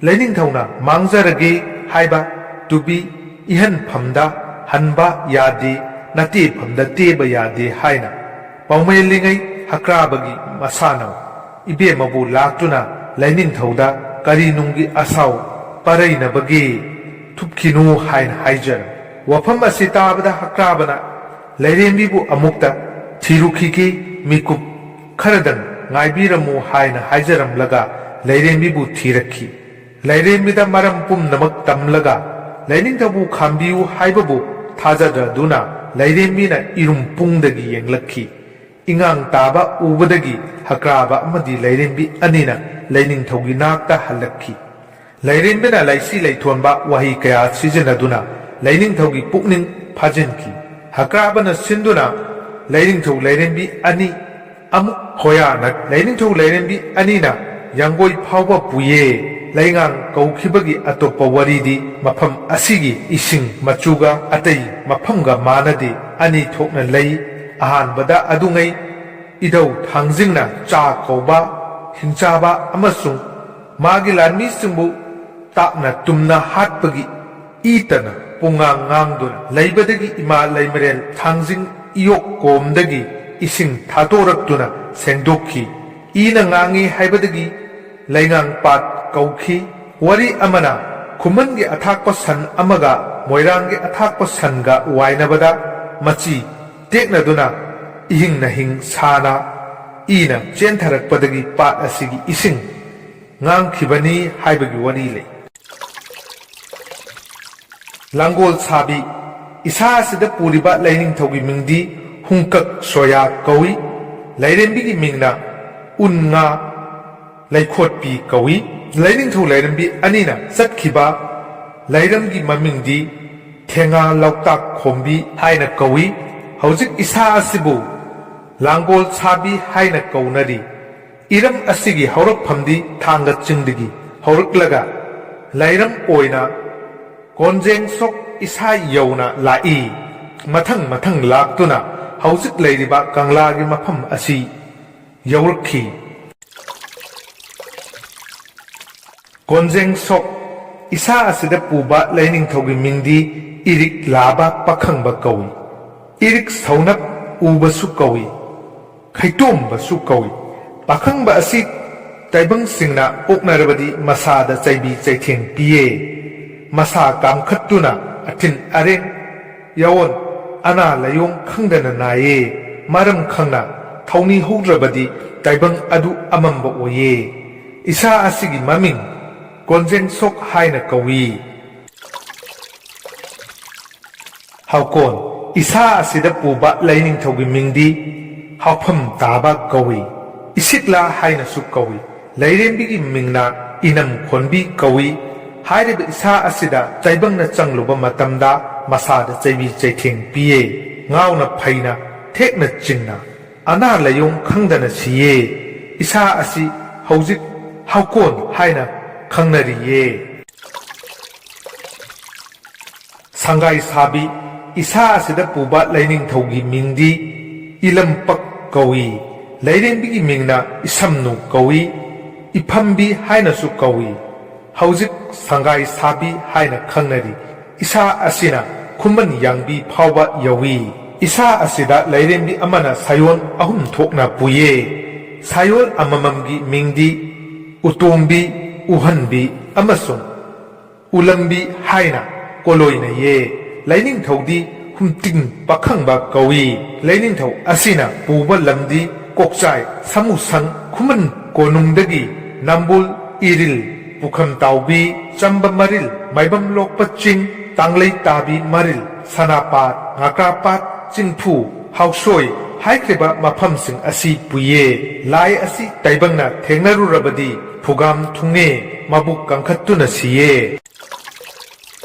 ꯂꯥꯏꯅꯤꯡꯊꯧꯅ ꯃꯥꯡꯖꯔꯒꯦ ꯍꯥꯏꯕ ꯇꯨꯕꯤ ꯏꯍꯟꯐꯝꯗ ꯍꯟꯕ ꯌꯥꯗꯦ, ꯅꯇꯦꯐꯝꯗ ꯇꯦꯕ ꯌꯥꯗꯦ ꯍꯥꯏꯅ ꯄꯥꯎꯃꯦꯜꯂꯤꯉꯩ ꯍꯛꯀ꯭ꯔꯥꯕꯒꯤ ꯃꯁꯥꯅꯧ ꯏꯕꯦꯝꯃꯕꯨ ꯂꯥꯛꯇꯨꯅ ꯂꯥꯏꯅꯤꯡꯊꯧꯗ ꯀꯔꯤ ꯅꯨꯡꯒꯤ ꯑꯁꯥꯎ ꯄꯔꯩꯅꯕꯒꯦ, ꯊꯨꯞꯈꯤꯅꯨ ꯍꯥꯏꯅ ꯍꯥꯏꯖꯔꯝꯃꯤ꯫ ꯋꯥꯐꯝ ꯑꯁꯤ ꯇꯥꯕꯗ ꯍꯛꯀ꯭ꯔꯥꯕꯅ ꯂꯥꯏꯔꯦꯝꯕꯤꯕꯨ ꯑꯃꯨꯛꯇ ꯊꯤꯔꯨꯈꯤꯒꯦ ꯃꯤꯀꯨꯞ ꯈꯔꯗꯪ ꯉꯥꯏꯕꯤꯔꯝꯃꯨ ꯍꯥꯏꯅ ꯍꯥꯏꯖꯔꯝꯂꯒ ꯂꯩꯔꯦꯝꯕꯤꯕꯨ ꯊꯤꯔꯛꯈꯤ꯫ ꯂꯩꯔꯦꯝꯕꯤꯗ ꯃꯔꯝ ꯄꯨꯝꯅꯃꯛ ꯇꯝꯂꯒ ꯂꯩꯅꯤꯡꯊꯧꯕꯨ ꯈꯥꯝꯕꯤꯌꯨ ꯍꯥꯏꯕꯕꯨ ꯊꯥꯖꯗ꯭ꯔꯗꯨꯅ ꯂꯩꯔꯦꯝꯕꯤꯅ ꯏꯔꯨꯝ ꯄꯨꯡꯗꯒꯤ ꯌꯦꯡꯂꯛꯈꯤ꯫ ꯏꯉꯥꯡ ꯇꯥꯕ ꯎꯕꯗꯒꯤ ꯍꯀ꯭ꯔꯥꯕ ꯑꯃꯗꯤ ꯂꯩꯔꯦꯝꯕꯤ ꯑꯅꯤꯅ ꯂꯩꯅꯤꯡꯊꯧꯒꯤ ꯅꯥꯛꯇ ꯍꯜꯂꯛꯈꯤ꯫ ꯂꯩꯔꯦꯝꯕꯤꯅ ꯂꯩꯁꯤ ꯂꯩꯊꯣꯟꯕ ꯋꯥꯍꯩ ꯀꯌꯥ ꯁꯤꯖꯤꯟꯅꯗꯨꯅ ꯂꯩꯅꯤꯡꯊꯧꯒꯤ ꯄꯨꯛꯅꯤꯡ ꯐꯥꯖꯤꯟꯈꯤ꯫ ꯍꯀ꯭ꯔꯥꯕꯅ ꯁꯤꯟꯗꯨꯅ ꯂꯩꯅꯤꯡꯊꯧ ꯂꯩꯔꯦꯝꯕꯤ ꯑꯅꯤ ꯑꯃꯨꯛ ꯍꯣꯌꯥꯅ ꯂꯩꯅꯤꯡꯊꯧ ꯂꯩꯔꯦꯝꯕꯤ ꯑꯅꯤꯅ ꯌꯥꯡꯒꯣꯏ ꯐꯥꯎꯕ ꯄꯨꯏꯌꯦ꯫ ꯂꯩꯉꯥꯡ ꯀꯧꯈꯤꯕꯒꯤ ꯑꯇꯣꯞꯄ ꯋꯥꯔꯤꯗꯤ ꯃꯐꯝ ꯑꯁꯤꯒꯤ ꯏꯁꯤꯡ ꯃꯆꯨꯒ ꯑꯇꯩ ꯃꯐꯝꯒ ꯃꯥꯟꯅꯗꯦ꯫ ꯑꯅꯤ ꯊꯣꯛꯅ ꯂꯩ꯫ ꯑꯍꯥꯟꯕꯗ ꯑꯗꯨꯉꯩ ꯏꯙꯧ ꯊꯥꯡꯖꯤꯡꯅ ꯆꯥ ꯀꯧꯕ, ꯍꯤꯡꯆꯥꯕ ꯑꯃꯁꯨꯡ ꯃꯥꯒꯤ ꯂꯥꯟꯃꯤꯁꯤꯡꯕꯨ ꯇꯥꯞꯅ ꯇꯨꯝꯅ ꯍꯥꯠꯄꯒꯤ ꯏꯇꯅ ꯄꯨꯡꯉꯥꯡ ꯉꯥꯡꯗꯨꯅ ꯂꯩꯕꯗꯒꯤ ꯏꯃꯥ ꯂꯩꯃꯔꯦꯜ ꯊꯥꯡꯖꯤꯡ ꯏꯌꯣꯛ ꯀꯣꯝꯗꯒꯤ ꯏꯁꯤꯡ ꯊꯥꯗꯣꯔꯛꯇꯨꯅ ꯁꯦꯡꯗꯣꯛꯈꯤ꯫ ꯏꯅ ꯉꯥꯡꯉꯤ ꯍꯥꯏꯕꯗꯒꯤ ꯂꯩꯉꯥꯡ ꯄꯥꯠ ꯀꯧꯈꯤ꯫ ꯋꯥꯔꯤ ꯑꯃꯅ ꯈꯨꯃꯟꯒꯤ ꯑꯊꯥꯛꯄ ꯁꯟ ꯑꯃꯒ ꯃꯣꯏꯔꯥꯡꯒꯤ ꯑꯊꯥꯛꯄ ꯁꯟꯒ ꯋꯥꯏꯅꯕꯗ ꯃꯆꯤ ꯇꯦꯛꯅꯗꯨꯅ ꯏꯍꯤꯡ ꯅꯍꯤꯡ ꯁꯥꯅ ꯏꯅ ꯆꯦꯟꯊꯔꯛꯄꯗꯒꯤ ꯄꯥꯠ ꯑꯁꯤꯒꯤ ꯏꯁꯤꯡ ꯉꯥꯡꯈꯤꯕꯅꯤ ꯍꯥꯏꯕꯒꯤ ꯋꯥꯔꯤ ꯂꯩ꯫ ꯂꯥꯡꯒꯣꯜ ꯁꯥꯕꯤ ꯏꯁꯥ ꯑꯁꯤꯗ ꯄꯨꯔꯤꯕ ꯂꯩꯅꯤꯡꯊꯧꯒꯤ ꯃꯤꯡꯗꯤ ꯍꯨꯡꯀꯛ ꯁꯣꯌꯥ ꯀꯧꯏ꯫ ꯂꯩꯔꯦꯝꯕꯤꯒꯤ ꯃꯤꯡꯅ ꯎꯟ ꯉꯥ ꯂꯩꯈꯣꯠꯄꯤ ꯀꯧꯏ꯫ ꯂꯩꯅꯤꯡꯊꯧ ꯂꯩꯔꯦꯝꯕꯤ ꯑꯅꯤꯅ ꯆꯠꯈꯤꯕ ꯂꯩꯔꯝꯒꯤ ꯃꯃꯤꯡꯗꯤ ꯊꯦꯉꯥ ꯂꯧꯇꯥꯛ ꯈꯣꯝꯕꯤ ꯍꯥꯏꯅ ꯀꯧꯏ꯫ ꯍꯧꯖꯤꯛ ꯏꯁꯥ ꯑꯁꯤꯕꯨ ꯂꯥꯡꯒꯣꯜ ꯁꯥꯕꯤ ꯍꯥꯏꯅ ꯀꯧꯅꯔꯤ꯫ ꯏꯔꯝ ꯑꯁꯤꯒꯤ ꯍꯧꯔꯛꯐꯝꯗꯤ ꯊꯥꯡꯒ ꯆꯤꯡꯗꯒꯤ ꯍꯧꯔꯛꯂꯒ ꯂꯩꯔꯝ ꯑꯣꯏꯅ ꯀꯣꯟꯖꯦꯡ ꯁꯣꯛ ꯏꯁꯥ ꯌꯧꯅ ꯂꯥꯛꯏ꯫ ꯃꯊꯪ ꯃꯊꯪ ꯂꯥꯛꯇꯨꯅ ꯍꯧꯖꯤꯛ ꯂꯩꯔꯤꯕ ꯀꯪꯂꯥꯒꯤ ꯃꯐꯝ ꯑꯁꯤ ꯌꯧꯔꯛꯈꯤ꯫ ꯀꯣꯟꯖꯦꯡ ꯁꯣꯛ ꯏꯁꯥ ꯑꯁꯤꯗ ꯄꯨꯕ ꯂꯩꯅꯤꯡꯊꯧꯒꯤ ꯃꯤꯡꯗꯤ ꯏꯔꯤꯛ ꯂꯥꯕ ꯄꯥꯈꯪꯕ ꯀꯧꯏ꯫ ꯏꯔꯤꯛ ꯁꯧꯅꯞ ꯎꯕꯁꯨ ꯀꯧꯏ, ꯈꯩꯇꯣꯝꯕꯁꯨ ꯀꯧꯏ꯫ ꯄꯥꯈꯪꯕ ꯑꯁꯤ ꯇꯥꯏꯕꯪꯁꯤꯡꯅ ꯑꯣꯛꯅꯔꯕꯗꯤ ꯃꯁꯥꯗ ꯆꯩꯕꯤ ꯆꯩꯊꯦꯡ ꯄꯤꯌꯦ꯫ ꯃꯁꯥ ꯀꯥꯝꯈꯠꯇꯨꯅ ꯑꯊꯤꯟ ꯑꯔꯦꯡ ꯌꯥꯑꯣꯟ ꯑꯅꯥ ꯂꯥꯏꯌꯣꯡ ꯈꯪꯗꯅ ꯅꯥꯏꯌꯦ꯫ ꯃꯔꯝ ꯈꯪꯅ ꯊꯧꯅꯤ ꯍꯧꯗ꯭ꯔꯕꯗꯤ ꯇꯥꯏꯕꯪ ꯑꯗꯨ ꯑꯃꯝꯕ ꯑꯣꯏꯌꯦ꯫ ꯏꯁꯥ ꯑꯁꯤꯒꯤ ꯃꯃꯤꯡ ꯀꯣꯟꯖꯦꯡꯁꯣꯛ ꯍꯥꯏꯅ ꯀꯧꯏ꯫ ꯍꯥꯎꯀꯣꯟ, ꯏꯁꯥ ꯑꯁꯤꯗ ꯄꯨꯕ ꯂꯩꯅꯤꯡꯊꯧꯒꯤ ꯃꯤꯡꯗꯤ ꯍꯥꯎꯐꯝ ꯇꯥꯕ ꯀꯧꯏ꯫ ꯏꯁꯤꯛꯂꯥ ꯍꯥꯏꯅꯁꯨ ꯀꯧꯏ꯫ ꯂꯩꯔꯦꯝꯕꯤꯒꯤ ꯃꯤꯡꯅ ꯏꯅꯝ ꯈꯣꯟꯕꯤ ꯀꯧꯏ꯫ ꯍꯥꯏꯔꯤꯕ ꯏꯁꯥ ꯑꯁꯤꯗ ꯇꯥꯏꯕꯪꯅ ꯆꯪꯂꯨꯕ ꯃꯇꯝꯗ ꯃꯁꯥꯗ ꯆꯩꯕꯤ ꯆꯩꯊꯦꯡ ꯄꯤꯌꯦ꯫ ꯉꯥꯎꯅ ꯐꯩꯅ, ꯊꯦꯛꯅ ꯆꯤꯡꯅ, ꯑꯅꯥ ꯂꯥꯏꯌꯣꯡ ꯈꯪꯗꯅ ꯁꯤꯌꯦ꯫ ꯏꯁꯥ ꯑꯁꯤ ꯍꯧꯖꯤꯛ ꯍꯥꯎꯀꯣꯟ ꯍꯥꯏꯅ ꯈꯪꯅꯔꯤꯌꯦ꯫ ꯁꯪꯒꯥꯏ ꯁꯥꯕꯤ, ꯏꯁꯥ ꯑꯁꯤꯗ ꯄꯨꯕ ꯂꯩꯅꯤꯡꯊꯧꯒꯤ ꯃꯤꯡꯗꯤ ꯏꯂꯝꯄꯛ ꯀꯧꯏ꯫ ꯂꯩꯔꯦꯝꯕꯤꯒꯤ ꯃꯤꯡꯅ ꯏꯁꯝꯅꯨ ꯀꯧꯏ꯫ ꯏꯐꯝꯕꯤ ꯍꯥꯏꯅꯁꯨ ꯀꯧꯏ꯫ ꯍꯧꯖꯤꯛ ꯁꯪꯒꯥꯏ ꯁꯥꯕꯤ ꯍꯥꯏꯅ ꯈꯪꯅꯔꯤ꯫ ꯏꯁꯥ ꯑꯁꯤꯅ ꯈꯨꯃꯟ ꯌꯥꯡꯕꯤ ꯐꯥꯎꯕ ꯌꯧꯏ꯫ ꯏꯁꯥ ꯑꯁꯤꯗ ꯂꯩꯔꯦꯝꯕꯤ ꯑꯃꯅ ꯁꯥꯌꯣꯟ ꯑꯍꯨꯝ ꯊꯣꯛꯅ ꯄꯨꯏꯌꯦ꯫ ꯁꯥꯌꯣꯜ ꯑꯃꯃꯝꯒꯤ ꯃꯤꯡꯗꯤ ꯎꯇꯣꯝꯕꯤ, ꯎꯍꯟꯕꯤ ꯑꯃꯁꯨꯡ ꯎꯂꯝꯕꯤ ꯍꯥꯏꯅ ꯀꯣꯂꯣꯏꯅꯩꯌꯦ꯫ ꯂꯩꯅꯤꯡꯊꯧꯗꯤ ꯍꯨꯝꯇꯤꯡ ꯄꯥꯈꯪꯕ ꯀꯧꯏ꯫ ꯂꯩꯅꯤꯡꯊꯧ ꯑꯁꯤꯅ ꯄꯨꯕ ꯂꯝꯗꯤ ꯀꯣꯛꯆꯥꯏ, ꯁꯥꯃꯨꯁꯪ, ꯈꯨꯃꯟ ꯀꯣꯅꯨꯡꯗꯒꯤ ꯅꯝꯕꯨꯜ, ꯏꯔꯤꯜ, ꯄꯨꯈꯝ ꯇꯥꯎꯕꯤ, ꯆꯝꯕ ꯃꯔꯤꯜ, ꯃꯥꯏꯕꯝ ꯂꯣꯛꯄ ꯆꯤꯡ, ꯇꯥꯡꯂꯩ ꯇꯥꯕꯤ ꯃꯔꯤꯜ, ꯁꯅꯥꯄꯥꯠ, ꯉꯥꯀ꯭ꯔꯥꯄꯥꯠ, ꯆꯤꯡꯐꯨ, ꯍꯥꯎꯁꯣꯏ ꯍꯥꯏꯈ꯭ꯔꯤꯕ ꯃꯐꯝꯁꯤꯡ ꯑꯁꯤ ꯄꯨꯏꯌꯦ꯫ ꯂꯥꯏ ꯑꯁꯤ ꯇꯥꯏꯕꯪꯅ ꯊꯦꯡꯅꯔꯨꯔꯕꯗꯤ ꯐꯨꯒꯥꯝ ꯊꯨꯡꯉꯦ, ꯃꯕꯨꯛ ꯀꯪꯈꯠꯇꯨꯅ ꯁꯤꯌꯦ꯫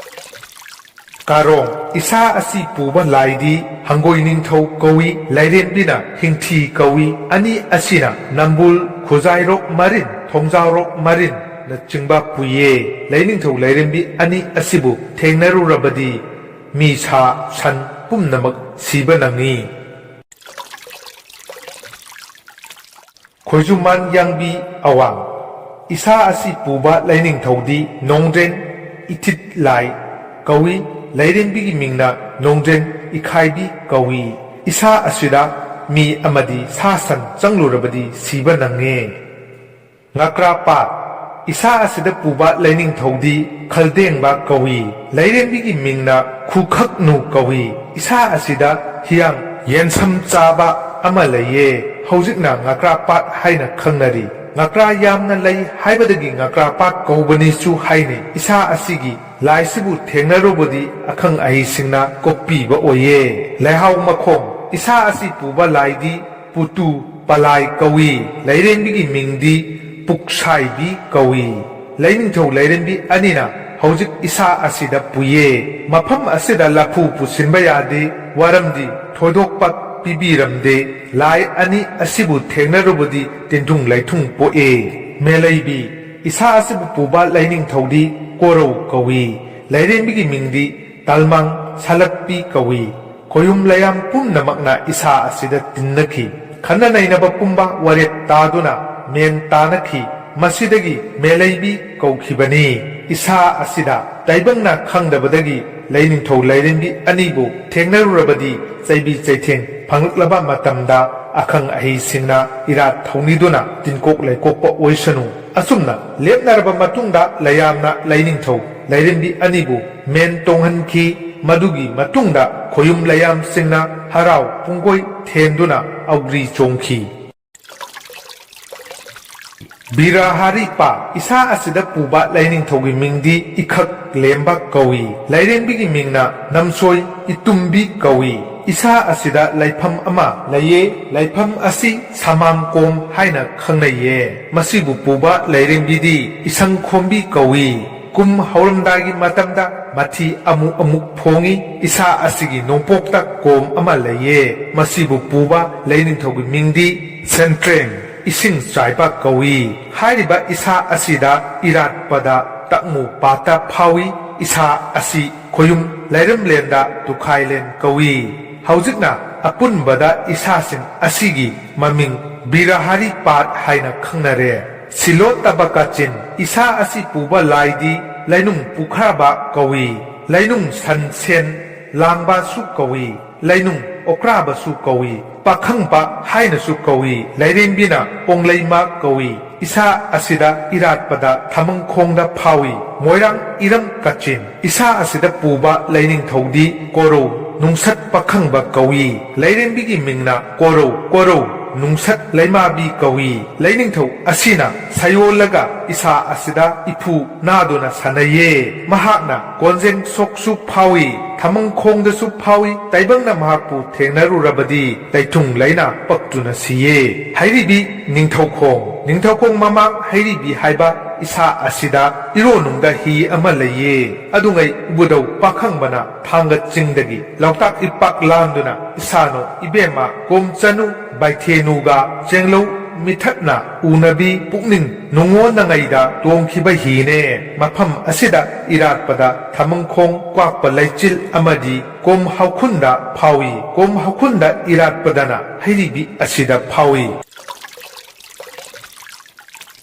ꯀꯥꯔꯣꯡ, ꯏꯁꯥ ꯑꯁꯤ ꯄꯨꯕ ꯂꯥꯏꯗꯤ ꯍꯪꯒꯣꯏ ꯅꯤꯡꯊꯧ ꯀꯧꯏ, ꯂꯥꯏꯔꯦꯝꯕꯤꯅ ꯍꯤꯡꯊꯤ ꯀꯧꯏ꯫ ꯑꯅꯤ ꯑꯁꯤꯅ ꯅꯝꯕꯨꯜ, ꯈꯨꯖꯥꯏꯔꯣꯛ ꯃꯔꯤꯟ, ꯊꯣꯡꯖꯥꯎꯔꯣꯛ ꯃꯔꯤꯟꯅꯆꯤꯡꯕ ꯄꯨꯏꯌꯦ꯫ ꯂꯩꯅꯤꯡꯊꯧ ꯂꯥꯏꯔꯦꯝꯕꯤ ꯑꯅꯤ ꯑꯁꯤꯕꯨ ꯊꯦꯡꯅꯔꯨꯔꯕꯗꯤ ꯃꯤ, ꯁꯥ, ꯁꯟ ꯄꯨꯝꯅꯃꯛ ꯁꯤꯕ ꯅꯪꯏ꯫ ꯈꯣꯏꯖꯨꯃꯥꯟ ꯌꯥꯡꯕꯤ ꯑꯋꯥꯡ꯫ ꯏꯁꯥ ꯑꯁꯤ ꯄꯨꯕ ꯂꯩꯅꯤꯡꯊꯧꯗꯤ ꯅꯣꯡꯗ꯭ꯔꯦꯟ ꯏꯊꯤꯠ ꯂꯥꯏ ꯀꯧꯏ꯫ ꯂꯩꯔꯦꯝꯕꯤꯒꯤ ꯃꯤꯡꯅ ꯅꯣꯡꯗ꯭ꯔꯦꯟ ꯏꯈꯥꯏꯕꯤ ꯀꯧꯏ꯫ ꯏꯁꯥ ꯑꯁꯤꯗ ꯃꯤ ꯑꯃꯗꯤ ꯁꯥ ꯁꯟ ꯆꯪꯂꯨꯔꯕꯗꯤ ꯁꯤꯕ ꯅꯪꯉꯦ꯫ ꯉꯀ꯭ꯔꯥ ꯄꯥꯠ꯫ ꯏꯁꯥ ꯑꯁꯤꯗ ꯄꯨꯕ ꯂꯩꯅꯤꯡꯊꯧꯗꯤ ꯈꯜꯗꯦꯡꯕ ꯀꯧꯏ꯫ ꯂꯩꯔꯦꯝꯕꯤꯒꯤ ꯃꯤꯡꯅ ꯈꯨꯈꯛꯅꯨ ꯀꯧꯏ꯫ ꯏꯁꯥ ꯑꯁꯤꯗ ꯍꯤꯌꯥꯡ ꯌꯦꯟꯁꯝ ꯆꯥꯕ ꯑꯃ ꯂꯩꯌꯦ꯫ ꯍꯧꯖꯤꯛꯅ ꯉꯀ꯭ꯔꯥ ꯄꯥꯠ ꯍꯥꯏꯅ ꯈꯪꯅꯔꯤ꯫ ꯉꯀ꯭ꯔꯥ ꯌꯥꯝꯅ ꯂꯩ ꯍꯥꯏꯕꯗꯒꯤ ꯉꯀ꯭ꯔꯥ ꯄꯥꯠ ꯀꯧꯕꯅꯤꯁꯨ ꯍꯥꯏꯅꯩ꯫ ꯏꯁꯥ ꯑꯁꯤꯒꯤ ꯂꯥꯏꯁꯤꯕꯨ ꯊꯦꯡꯅꯔꯨꯕꯗꯤ ꯑꯈꯪ ꯑꯍꯩꯁꯤꯡꯅ ꯀꯣꯛꯄꯤꯕ ꯑꯣꯏꯌꯦ꯫ ꯂꯩꯍꯥꯎ ꯃꯈꯣꯡ ꯏꯁꯥ ꯑꯁꯤ ꯄꯨꯕ ꯂꯥꯏꯗꯤ ꯄꯨꯇꯨ ꯄꯂꯥꯏ ꯀꯧꯏ꯫ ꯂꯥꯏꯔꯦꯝꯕꯤꯒꯤ ꯃꯤꯡꯗꯤ ꯄꯨꯛꯁꯥꯏꯕꯤ ꯀꯧꯏ꯫ ꯂꯩꯅꯤꯡꯊꯧ ꯂꯥꯏꯔꯦꯝꯕꯤ ꯑꯅꯤꯅ ꯍꯧꯖꯤꯛ ꯏꯁꯥ ꯑꯁꯤꯗ ꯄꯨꯏꯌꯦ꯫ ꯃꯐꯝ ꯑꯁꯤꯗ ꯂꯐꯨ ꯄꯨꯁꯤꯟꯕ ꯌꯥꯗꯦ꯫ ꯋꯥꯔꯝꯗꯤ ꯊꯣꯏꯗꯣꯛꯄ ꯄꯤꯕꯤꯔꯝꯗꯦ꯫ ꯂꯥꯏ ꯑꯅꯤ ꯑꯁꯤꯕꯨ ꯊꯦꯡꯅꯔꯨꯕꯗꯤ ꯇꯤꯟꯊꯨꯡ ꯂꯩꯊꯨꯡ ꯄꯣꯛꯑꯦ꯫ ꯃꯦꯂꯩꯕꯤ ꯏꯁꯥ ꯑꯁꯤꯕꯨ ꯄꯨꯕ ꯂꯩꯅꯤꯡꯊꯧꯗꯤ ꯀꯣꯔꯧ ꯀꯧꯏ꯫ ꯂꯥꯏꯔꯦꯝꯕꯤꯒꯤ ꯃꯤꯡꯗꯤ ꯇꯜꯃꯥꯡ ꯁꯥꯂꯠꯄꯤ ꯀꯧꯏ꯫ ꯈꯣꯌꯨꯝ ꯂꯩꯌꯥꯝ ꯄꯨꯝꯅꯃꯛꯅ ꯏꯁꯥ ꯑꯁꯤꯗ ꯇꯤꯟꯅꯈꯤ꯫ ꯈꯟꯅ ꯅꯩꯅꯕ ꯄꯨꯝꯕ ꯋꯥꯔꯦꯞ ꯇꯥꯗꯨꯅ ꯃꯦꯟ ꯇꯥꯅꯈꯤ꯫ ꯃꯁꯤꯗꯒꯤ ꯃꯦꯂꯩꯕꯤ ꯀꯧꯈꯤꯕꯅꯤ꯫ ꯏꯁꯥ ꯑꯁꯤꯗ ꯇꯥꯏꯕꯪꯅ ꯈꯪꯗꯕꯗꯒꯤ ꯂꯩꯅꯤꯡꯊꯧ ꯂꯥꯏꯔꯦꯝꯕꯤ ꯑꯅꯤꯕꯨ ꯊꯦꯡꯅꯔꯨꯔꯕꯗꯤ ꯆꯩꯕꯤ ꯆꯩꯊꯦꯡ ꯐꯪꯂꯛꯂꯕ ꯃꯇꯝꯗ ꯑꯈꯪ ꯑꯍꯩꯁꯤꯡꯅ ꯏꯔꯥꯠ ꯊꯧꯅꯤꯗꯨꯅ ꯇꯤꯟꯀꯣꯛ ꯂꯩꯀꯣꯛꯄ ꯑꯣꯏꯁꯅꯨ꯫ ꯑꯁꯨꯝꯅ ꯂꯦꯞꯅꯔꯕ ꯃꯇꯨꯡꯗ ꯂꯩꯌꯥꯝꯅ ꯂꯩꯅꯤꯡꯊꯧ ꯂꯥꯏꯔꯦꯝꯕꯤ ꯑꯅꯤꯕꯨ ꯃꯦꯟ ꯇꯣꯡꯍꯟꯈꯤ꯫ ꯃꯗꯨꯒꯤ ꯃꯇꯨꯡꯗ ꯈꯣꯌꯨꯝ ꯂꯩꯌꯥꯝꯁꯤꯡꯅ ꯍꯔꯥꯎ ꯄꯨꯡꯒꯣꯏ ꯊꯦꯟꯗꯨꯅ ꯑꯧꯒ꯭ꯔꯤ ꯆꯣꯡꯈꯤ꯫ ꯕꯤꯔꯥꯍꯥꯔꯤ ꯄꯥꯠ ꯏꯁꯥ ꯑꯁꯤꯗ ꯄꯨꯕ ꯂꯩꯅꯤꯡꯊꯧꯒꯤ ꯃꯤꯡꯗꯤ ꯏꯈꯛ ꯂꯦꯝꯕ ꯀꯧꯏ꯫ ꯂꯥꯏꯔꯦꯝꯕꯤꯒꯤ ꯃꯤꯡꯅ ꯅꯝꯁꯣꯏ ꯏꯇꯨꯝꯕꯤ ꯀꯧꯏ꯫ ꯏꯁꯥ ꯑꯁꯤꯗ ꯂꯩꯐꯝ ꯑꯃ ꯂꯩꯌꯦ꯫ ꯂꯩꯐꯝ ꯑꯁꯤ ꯁꯃꯥꯡꯀꯣꯝ ꯍꯥꯏꯅ ꯈꯪꯅꯩꯌꯦ꯫ ꯃꯁꯤꯕꯨ ꯄꯨꯕ ꯂꯥꯏꯔꯦꯝꯕꯤꯗꯤ ꯏꯁꯪꯈꯣꯝꯕꯤ ꯀꯧꯏ꯫ ꯀꯨꯝ ꯍꯧꯔꯝꯗꯥꯏꯒꯤ ꯃꯇꯝꯗ ꯃꯊꯤ ꯑꯃꯨꯛ ꯑꯃꯨꯛ ꯐꯣꯡꯏ꯫ ꯏꯁꯥ ꯑꯁꯤꯒꯤ ꯅꯣꯡꯄꯣꯛꯇ ꯀꯣꯝ ꯑꯃ ꯂꯩꯌꯦ꯫ ꯃꯁꯤꯕꯨ ꯄꯨꯕ ꯂꯩꯅꯤꯡꯊꯧꯒꯤ ꯃꯤꯡꯗꯤ ꯁꯦꯟꯇ꯭ꯔꯦꯡ, ꯏꯁꯤꯡ ꯆꯥꯏꯕ ꯀꯧꯏ꯫ ꯍꯥꯏꯔꯤꯕ ꯏꯁꯥ ꯑꯁꯤꯗ ꯏꯔꯥꯠꯄꯗ ꯇꯛꯃꯨ ꯄꯥꯠꯇ ꯐꯥꯎꯏ꯫ ꯏꯁꯥ ꯑꯁꯤ ꯈꯣꯌꯨꯝ ꯂꯥꯏꯔꯝꯂꯦꯟꯗ ꯇꯨꯈꯥꯏꯂꯦꯟ ꯀꯧꯏ꯫ ꯍꯧꯖꯤꯛꯅ ꯑꯄꯨꯟꯕꯗ ꯏꯁꯥꯁꯤꯡ ꯑꯁꯤꯒꯤ ꯃꯃꯤꯡ ꯕꯤꯔꯥꯍꯥꯔꯤ ꯄꯥꯠ ꯍꯥꯏꯅ ꯈꯪꯅꯔꯦ꯫ ꯁꯤꯂꯣꯠꯇꯕ ꯀꯥꯆꯤꯟ ꯏꯁꯥ ꯑꯁꯤ ꯄꯨꯕ ꯂꯥꯏꯗꯤ ꯂꯩꯅꯨꯡ ꯄꯨꯈ꯭ꯔꯥꯕ ꯀꯧꯏ꯫ ꯂꯩꯅꯨꯡ ꯁꯟ ꯁꯦꯟ ꯂꯥꯡꯕꯁꯨ ꯀꯧꯏ꯫ ꯂꯩꯅꯨꯡ ꯑꯣꯀ꯭ꯔꯥꯕꯁꯨ ꯀꯧꯏ꯫ ꯄꯥꯈꯪꯕ ꯍꯥꯏꯅꯁꯨ ꯀꯧꯏ꯫ ꯂꯥꯏꯔꯦꯝꯕꯤꯅ ꯑꯣꯡꯂꯩꯃ ꯀꯧꯏ꯫ ꯏꯁꯥ ꯑꯁꯤꯗ ꯏꯔꯥꯠꯄꯗ ꯊꯃꯪꯈꯣꯡꯗ ꯐꯥꯎꯏ꯫ ꯃꯣꯏꯔꯥꯡ ꯏꯔꯝ ꯀꯥꯆꯤꯟ ꯏꯁꯥ ꯑꯁꯤꯗ ꯄꯨꯕ ꯂꯩꯅꯤꯡꯊꯧꯗꯤ ꯀꯣꯔꯧ ꯅꯨꯡꯁꯠ ꯄꯥꯈꯪꯕ ꯀꯧꯏ꯫ ꯂꯥꯏꯔꯦꯝꯕꯤꯒꯤ ꯃꯤꯡꯅ ꯀꯣꯔꯧ, ꯀꯣꯔꯧ ꯅꯨꯡꯁꯠ ꯂꯩꯃꯥꯕꯤ ꯀꯧꯏ꯫ ꯂꯥꯏꯅꯤꯡꯊꯧ ꯑꯁꯤꯅ ꯁꯌꯣꯜꯂꯒ ꯏꯁꯥ ꯑꯁꯤꯗ ꯏꯐꯨ ꯅꯥꯗꯨꯅ ꯁꯥꯟꯅꯩꯌꯦ꯫ ꯃꯍꯥꯛꯅ ꯀꯣꯟꯖꯦꯡ ꯁꯣꯛꯁꯨ ꯐꯥꯎꯏ, ꯊꯃꯪꯈꯣꯡꯗꯁꯨ ꯐꯥꯎꯏ꯫ ꯇꯥꯏꯕꯪꯅ ꯃꯍꯥꯛꯄꯨ ꯊꯦꯡꯅꯔꯨꯔꯕꯗꯤ ꯂꯩꯊꯨꯡ ꯂꯩꯅ ꯄꯛꯇꯨꯅ ꯁꯤꯌꯦ꯫ ꯍꯩꯔꯤꯕꯤ ꯅꯤꯡꯊꯧꯈꯣꯡ, ꯅꯤꯡꯊꯧꯈꯣꯡ ꯃꯃꯥꯡ ꯍꯩꯔꯤꯕꯤ ꯍꯥꯏꯕ ꯏꯁꯥ ꯑꯁꯤꯗ ꯏꯔꯣꯟꯅꯨꯡꯗ ꯍꯤ ꯑꯃ ꯂꯩꯌꯦ꯫ ꯑꯗꯨꯉꯩ ꯎꯕꯨꯗꯧ ꯄꯥꯈꯪꯕꯅ ꯊꯥꯡꯒ ꯆꯤꯡꯗꯒꯤ ꯂꯣꯛꯇꯥꯛ ꯏꯄꯥꯛ ꯂꯥꯟꯗꯨꯅ ꯏꯁꯥꯅꯣ ꯏꯕꯦꯝꯃ ꯀꯣꯝꯆꯅꯨ ꯕꯥꯏꯊꯦꯅꯨꯒ ꯆꯦꯡꯂꯧ ꯃꯤꯊꯠꯅ ꯎꯅꯕꯤ ꯄꯨꯛꯅꯤꯡ ꯅꯨꯡꯉꯣꯟꯅꯉꯩꯗ ꯇꯣꯡꯈꯤꯕ ꯍꯤꯅꯦ꯫ ꯃꯐꯝ ꯑꯁꯤꯗ ꯏꯔꯥꯠꯄꯗ ꯊꯃꯪꯈꯣꯡ ꯀ꯭ꯋꯥꯛꯄ ꯂꯩꯆꯤꯜ ꯑꯃꯗꯤ ꯀꯣꯝ ꯍꯧꯈꯨꯟꯗ ꯐꯥꯎꯏ꯫ ꯀꯣꯝ ꯍꯧꯈꯨꯟꯗ ꯏꯔꯥꯠꯄꯗꯅ ꯍꯩꯔꯤꯕꯤ ꯑꯁꯤꯗ ꯐꯥꯎꯏ꯫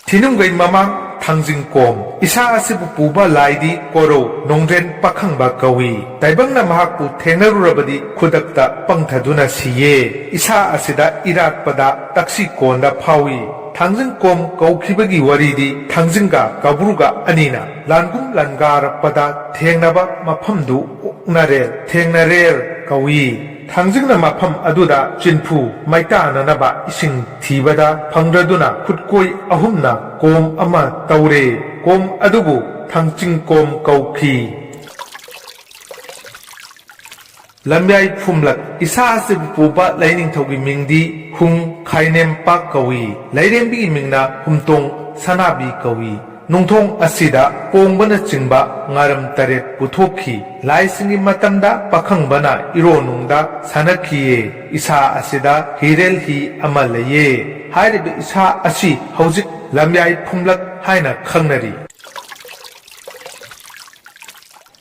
ꯊꯤꯅꯨꯡꯒꯩ ꯃꯃꯥꯡ ꯊꯥꯡꯖꯤꯡ ꯀꯣꯝ꯫ ꯏꯁꯥ ꯑꯁꯤꯕꯨ ꯄꯨꯕ ꯂꯥꯏꯗꯤ ꯀꯣꯔꯧ ꯅꯣꯡꯗ꯭ꯔꯦꯟ ꯄꯥꯈꯪꯕ ꯀꯧꯏ꯫ ꯇꯥꯏꯕꯪꯅ ꯃꯍꯥꯛꯄꯨ ꯊꯦꯡꯅꯔꯨꯔꯕꯗꯤ ꯈꯨꯗꯛꯇ ꯄꯪꯊꯗꯨꯅ ꯁꯤꯌꯦ꯫ ꯏꯁꯥ ꯑꯁꯤꯗ ꯏꯔꯥꯠꯄꯗ ꯇꯛꯁꯤ ꯀꯣꯟꯗ ꯐꯥꯎꯏ꯫ ꯊꯥꯡꯖꯤꯡ ꯀꯣꯝ ꯀꯧꯈꯤꯕꯒꯤ ꯋꯥꯔꯤꯗꯤ ꯊꯥꯡꯖꯤꯡꯒ ꯀꯥꯕꯨꯔꯒ ꯑꯅꯤꯅ ꯂꯥꯟꯒꯨꯝ ꯂꯥꯟꯒꯥꯔꯛꯄꯗ ꯊꯦꯡꯅꯕ ꯃꯐꯝꯗꯨ ꯑꯣꯛꯅꯔꯦꯜ, ꯊꯦꯡꯅꯔꯦꯜ ꯀꯧꯏ꯫ ꯊꯥꯡꯖꯤꯡꯅ ꯃꯐꯝ ꯑꯗꯨꯗ ꯆꯤꯟꯐꯨ ꯃꯩꯇꯥꯅꯅꯕ ꯏꯁꯤꯡ ꯊꯤꯕꯗ ꯐꯪꯗ꯭ꯔꯗꯨꯅ ꯈꯨꯠꯀꯣꯏ ꯑꯍꯨꯝꯅ ꯀꯣꯝ ꯑꯃ ꯇꯧꯔꯦ꯫ ꯀꯣꯝ ꯑꯗꯨꯕꯨ ꯊꯥꯡꯆꯤꯡ ꯀꯣꯝ ꯀꯧꯈꯤ꯫ ꯂꯝꯌꯥꯏ ꯐꯨꯝꯂꯛ꯫ ꯏꯁꯥ ꯑꯁꯤꯕꯨ ꯄꯨꯕ ꯂꯥꯏꯅꯤꯡꯊꯧꯒꯤ ꯃꯤꯡꯗꯤ ꯍꯨꯝ ꯈꯥꯏꯅꯦꯝꯄꯥꯛ ꯀꯧꯏ꯫ ꯂꯥꯏꯔꯦꯝꯕꯤꯒꯤ ꯃꯤꯡꯅ ꯍꯨꯝꯇꯣꯡ ꯁꯅꯥꯕꯤ ꯀꯧꯏ꯫ ꯅꯨꯡꯊꯣꯡ ꯑꯁꯤꯗ ꯄꯣꯡꯕꯅꯆꯤꯡꯕ ꯉꯥꯔꯝ ꯇꯔꯦꯠ ꯄꯨꯊꯣꯛꯈꯤ꯫ ꯂꯥꯏꯁꯤꯡꯒꯤ ꯃꯇꯝꯗ ꯄꯥꯈꯪꯕꯅ ꯏꯔꯣꯟꯅꯨꯡꯗ ꯁꯥꯟꯅꯈꯤꯌꯦ꯫ ꯏꯁꯥ ꯑꯁꯤꯗ ꯍꯤꯔꯦꯜ ꯍꯤ ꯑꯃ ꯂꯩꯌꯦ꯫ ꯍꯥꯏꯔꯤꯕ ꯏꯁꯥ ꯑꯁꯤ ꯍꯧꯖꯤꯛ ꯂꯝꯌꯥꯏ ꯐꯨꯝꯂꯛ ꯍꯥꯏꯅ ꯈꯪꯅꯔꯤ꯫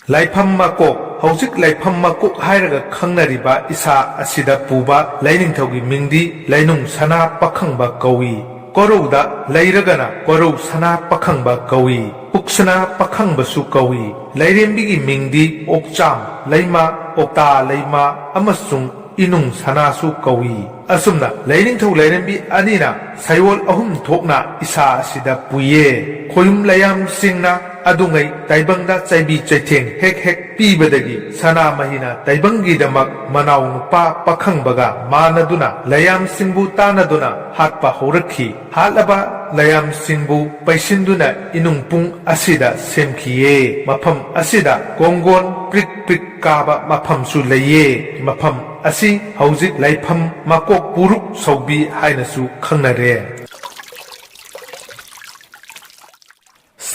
ꯂꯥꯏꯐꯝ ꯃꯀꯣꯛ꯫ ꯍꯧꯖꯤꯛ ꯂꯥꯏꯐꯝ ꯃꯀꯣꯛ ꯍꯥꯏꯔꯒ ꯈꯪꯅꯔꯤꯕ ꯏꯁꯥ ꯑꯁꯤꯗ ꯄꯨꯕ ꯂꯥꯏꯅꯤꯡꯊꯧꯒꯤ ꯃꯤꯡꯗꯤ ꯂꯥꯏꯅꯨꯡ ꯁꯅꯥ ꯄꯥꯈꯪꯕ ꯀꯧꯏ꯫ ꯀꯣꯔꯧꯗ ꯂꯩꯔꯒꯅ ꯀꯣꯔꯧ ꯁꯅꯥ ꯄꯥꯈꯪꯕ ꯀꯧꯏ꯫ ꯄꯨꯛꯁꯅꯥ ꯄꯥꯈꯪꯕꯁꯨ ꯀꯧꯏ꯫ ꯂꯥꯏꯔꯦꯝꯕꯤꯒꯤ ꯃꯤꯡꯗꯤ ꯑꯣꯛꯆꯥꯝ ꯂꯩꯃ, ꯑꯣꯛꯇꯥ ꯂꯩꯃ ꯑꯃꯁꯨꯡ ꯏꯅꯨꯡ ꯁꯅꯥꯁꯨ ꯀꯧꯏ꯫ ꯑꯁꯨꯝꯅ ꯂꯥꯏꯅꯤꯡꯊꯧ ꯂꯥꯏꯔꯦꯝꯕꯤ ꯑꯅꯤꯅ ꯁꯌꯣꯜ ꯑꯍꯨꯝ ꯊꯣꯛꯅ ꯏꯁꯥ ꯑꯁꯤꯗ ꯄꯨꯏꯌꯦ꯫ ꯈꯣꯌꯨꯝ ꯂꯥꯏꯌꯥꯝꯁꯤꯡꯅ ꯑꯗꯨꯉꯩ ꯇꯥꯏꯕꯪꯗ ꯆꯩꯕꯤ ꯆꯩꯊꯦꯡ ꯍꯦꯛ ꯍꯦꯛ ꯄꯤꯕꯗꯒꯤ ꯁꯅꯥꯃꯍꯤꯅ ꯇꯥꯏꯕꯪꯒꯤꯗꯃꯛ ꯃꯅꯥꯎ ꯅꯨꯄꯥ ꯄꯥꯈꯪꯕꯒ ꯃꯥꯟꯅꯗꯨꯅ ꯂꯩꯌꯥꯝꯁꯤꯡꯕꯨ ꯇꯥꯟꯅꯗꯨꯅ ꯍꯥꯠꯄ ꯍꯧꯔꯛꯈꯤ꯫ ꯍꯥꯠꯂꯕ ꯂꯩꯌꯥꯝꯁꯤꯡꯕꯨ ꯄꯩꯁꯤꯟꯗꯨꯅ ꯏꯅꯨꯡ ꯄꯨꯡ ꯑꯁꯤꯗ ꯁꯦꯝꯈꯤꯌꯦ꯫ ꯃꯐꯝ ꯑꯁꯤꯗ ꯀꯣꯡꯒꯣꯟ ꯄ꯭ꯔꯤꯛ ꯄ꯭ꯔꯤꯛ ꯀꯥꯕ ꯃꯐꯝꯁꯨ ꯂꯩꯌꯦ꯫ ꯃꯐꯝ ꯑꯁꯤ ꯍꯧꯖꯤꯛ ꯂꯩꯐꯝ ꯃꯀꯣꯛ ꯄꯨꯔꯨꯛ ꯁꯧꯕꯤ ꯍꯥꯏꯅꯁꯨ ꯈꯪꯅꯔꯦ꯫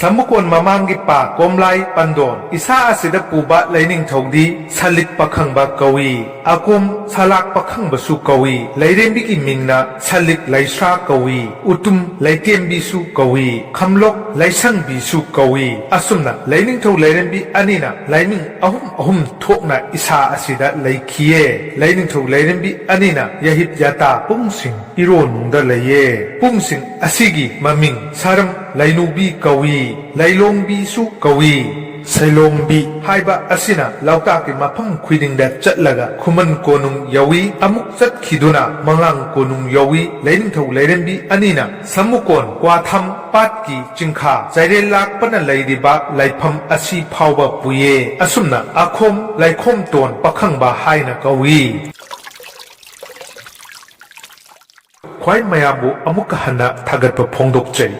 ꯁꯃꯨꯀꯣꯟ ꯃꯃꯥꯡꯒꯤ ꯄꯥ ꯀꯣꯝꯂꯥꯏ ꯄꯟꯗꯣꯟ ꯏꯁꯥ ꯑꯁꯤꯗ ꯄꯨꯕ ꯂꯩꯅꯤꯡꯊꯧꯗꯤ ꯁꯂꯤꯛ ꯄꯥꯈꯪꯕ ꯀꯧꯏ꯫ ꯑꯀꯣꯝ ꯁꯂꯥꯛ ꯄꯥꯈꯪꯕꯁꯨ ꯀꯧꯏ꯫ ꯂꯩꯔꯦꯝꯕꯤꯒꯤ ꯃꯤꯡꯅ ꯁꯂꯤꯛ ꯂꯩꯁ꯭ꯔꯥ ꯀꯧꯏ꯫ ꯎꯇꯨꯝ ꯂꯩꯇꯦꯝꯕꯤꯁꯨ ꯀꯧꯏ꯫ ꯈꯝꯂꯣꯛ ꯂꯩꯁꯪꯕꯤꯁꯨ ꯀꯧꯏ꯫ ꯑꯁꯨꯝꯅ ꯂꯩꯅꯤꯡꯊꯧ ꯂꯩꯔꯦꯝꯕꯤ ꯑꯅꯤꯅ ꯂꯥꯏꯃꯤꯡ ꯑꯍꯨꯝ ꯑꯍꯨꯝ ꯊꯣꯛꯅ ꯏꯁꯥ ꯑꯁꯤꯗ ꯂꯩꯈꯤꯌꯦ꯫ ꯂꯩꯅꯤꯡꯊꯧ ꯂꯩꯔꯦꯝꯕꯤ ꯑꯅꯤꯅ ꯌꯥꯍꯤꯞ ꯌꯥꯇꯥ ꯄꯨꯡꯁꯤꯡ ꯏꯔꯣꯟꯅꯨꯡꯗ ꯂꯩꯌꯦ꯫ ꯄꯨꯡꯁꯤꯡ ꯑꯁꯤꯒꯤ ꯃꯃꯤꯡ ꯁꯔꯝ ꯂꯩꯅꯨꯕꯤ ꯀꯧꯏ, ꯂꯩꯂꯣꯡꯕꯤꯁꯨ ꯀꯧꯏ꯫ ꯁꯩꯂꯣꯡꯕꯤ ꯍꯥꯏꯕ ꯑꯁꯤꯅ ꯂꯣꯛꯇꯥꯛꯀꯤ ꯃꯐꯝ ꯈꯨꯗꯤꯡꯗ ꯆꯠꯂꯒ ꯈꯨꯃꯟ ꯀꯣꯅꯨꯡ ꯌꯧꯏ, ꯑꯃꯨꯛ ꯆꯠꯈꯤꯗꯨꯅ ꯃꯉꯥꯡ ꯀꯣꯅꯨꯡ ꯌꯧꯏ꯫ ꯂꯩꯅꯤꯡꯊꯧ ꯂꯩꯔꯦꯝꯕꯤ ꯑꯅꯤꯅ ꯁꯃꯨꯀꯣꯟ ꯀ꯭ꯋꯥꯊꯝ ꯄꯥꯠꯀꯤ ꯆꯤꯡꯈꯥ ꯆꯩꯔꯦꯜ ꯂꯥꯛꯄꯅ ꯂꯩꯔꯤꯕ ꯂꯥꯏꯐꯝ ꯑꯁꯤ ꯐꯥꯎꯕ ꯄꯨꯏꯌꯦ꯫ ꯑꯁꯨꯝꯅ ꯑꯈꯣꯝ ꯂꯩꯈꯣꯝꯇꯣꯟ ꯄꯥꯈꯪꯕ ꯍꯥꯏꯅ ꯀꯧꯏ꯫ ꯈ꯭ꯋꯥꯏ ꯃꯌꯥꯝꯕꯨ ꯑꯃꯨꯛꯀ ꯍꯟꯅ ꯊꯥꯒꯠꯄ ꯐꯣꯡꯗꯣꯛꯆꯔꯤ꯫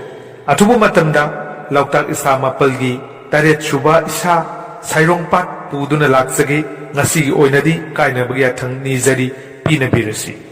ꯑꯊꯨꯕ ꯃꯇꯝꯗ ꯂꯣꯛꯇꯥꯛ ꯏꯁꯥ ꯃꯥꯄꯜꯒꯤ ꯇꯔꯦꯠ ꯁꯨꯕ ꯏꯁꯥ ꯁꯩꯔꯣꯡ ꯄꯥꯠ ꯄꯨꯗꯨꯅ ꯂꯥꯛꯆꯒꯦ꯫ ꯉꯁꯤꯒꯤ ꯑꯣꯏꯅꯗꯤ ꯀꯥꯏꯅꯕꯒꯤ ꯌꯥꯊꯪ ꯅꯤꯖꯔꯤ, ꯄꯤꯅꯕꯤꯔꯁꯤ꯫